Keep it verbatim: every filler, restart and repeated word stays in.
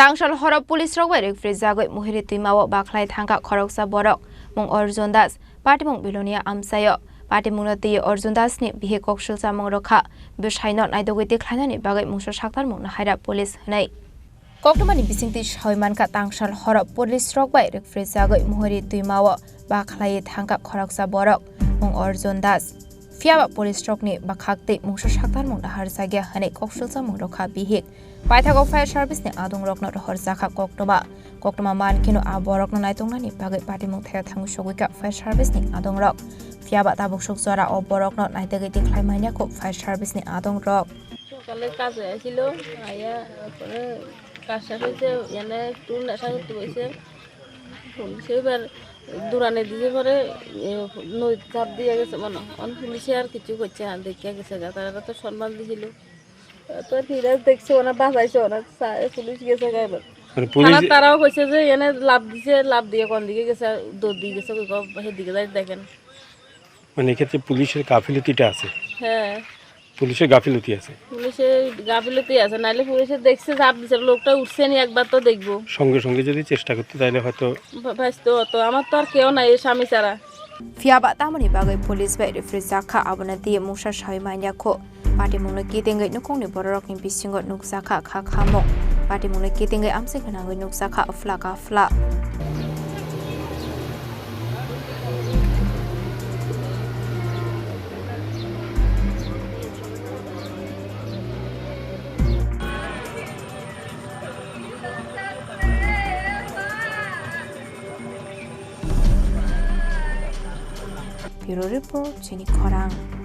Tangsal horo police rok bai rikphrijagwi Muhiri twima o bakhlai thangkha khoroksa borok, mung Arjun Das, patimung Bilonia amchaio. Patimungno twi Arjun Das ni bihik koksilsa mung rwkha, bwsaino naidogwi tikhlainani bagwi mungsa saktarmung nahaira police hwnwi. Koktwmani bisingtwi sawi mankha, tangsal horo police rok bai rikphrijagwi Muhiri twima o bakhlai thangkha khoroksa borok, mung Arjun Das. Phiyaba police rokni bwkhak twi mungsa saktarmung naharjakya hwnwi koksilsa mung rwkha bihik. Paithago fire service ni adong rokno rohorjakha koktwma. Koktwma mankheno a borokno naitongnani bagwi patimung thaya thangwi sogwikha fire service ni adong rok. Phiyaba tabuksuk jora o borokno naitugwi tikhlai manya kho fire service ni adong rok. সকালে কাজে আসিল, আইয়া তারপরে কাজ শেষ হয়েছে, এনে একটু নেশা করতে বসে। পুলিশে এবার দৌড়ানি দিয়ে পরে, এ, নদীতে ঝাঁপ দিয়ে গেছে মনে হয়। অন পুলিশে আর কিছু করছে না, দেখিয়া গেছে গা। তারা তো সম্মান দিছিল। তো ফিরে দেখছে ওরা বাঁচাইছে, ওরা চা-, পুলিশ গেছে গা এবার। মানে পুলিশ থানার তারাও কইছে যে এনে লাফ দিছে, লাফ দিয়ে কোন দিকে গেছে, দৌড় দিয়ে গেছে, কই কব-, সেদিকে যাই দেখেন। মানে এক্ষেত্রে পুলিশের গাফিলতিটা আছে। হ্যাঁ। পুলিশের গাফিলতি আছে। পুলিশের গাফিলতি আছে, নাইলে পুলিশে দেখছে ঝাঁপ দিছে, লোকটা উঠছে নি, একবার তো দেখবো। সঙ্গে সঙ্গে যদি চেষ্টা করতে, তাহলে হয়তো বা-, বাঁচতে হতো। আমার তো আর কেউ নাই, এই স্বামী ছাড়া। Phiyaba tamoni bagwi police bai rifrijak kha, abono twi mungsa sawi manya kho. Patimungno kitingwi nukungni bororokni bisingo nukjakha kha khamung. Patimungno kitingwi amchai gwnangwi nukjakha phla ka phla. Bureau Report, Chini Khorang.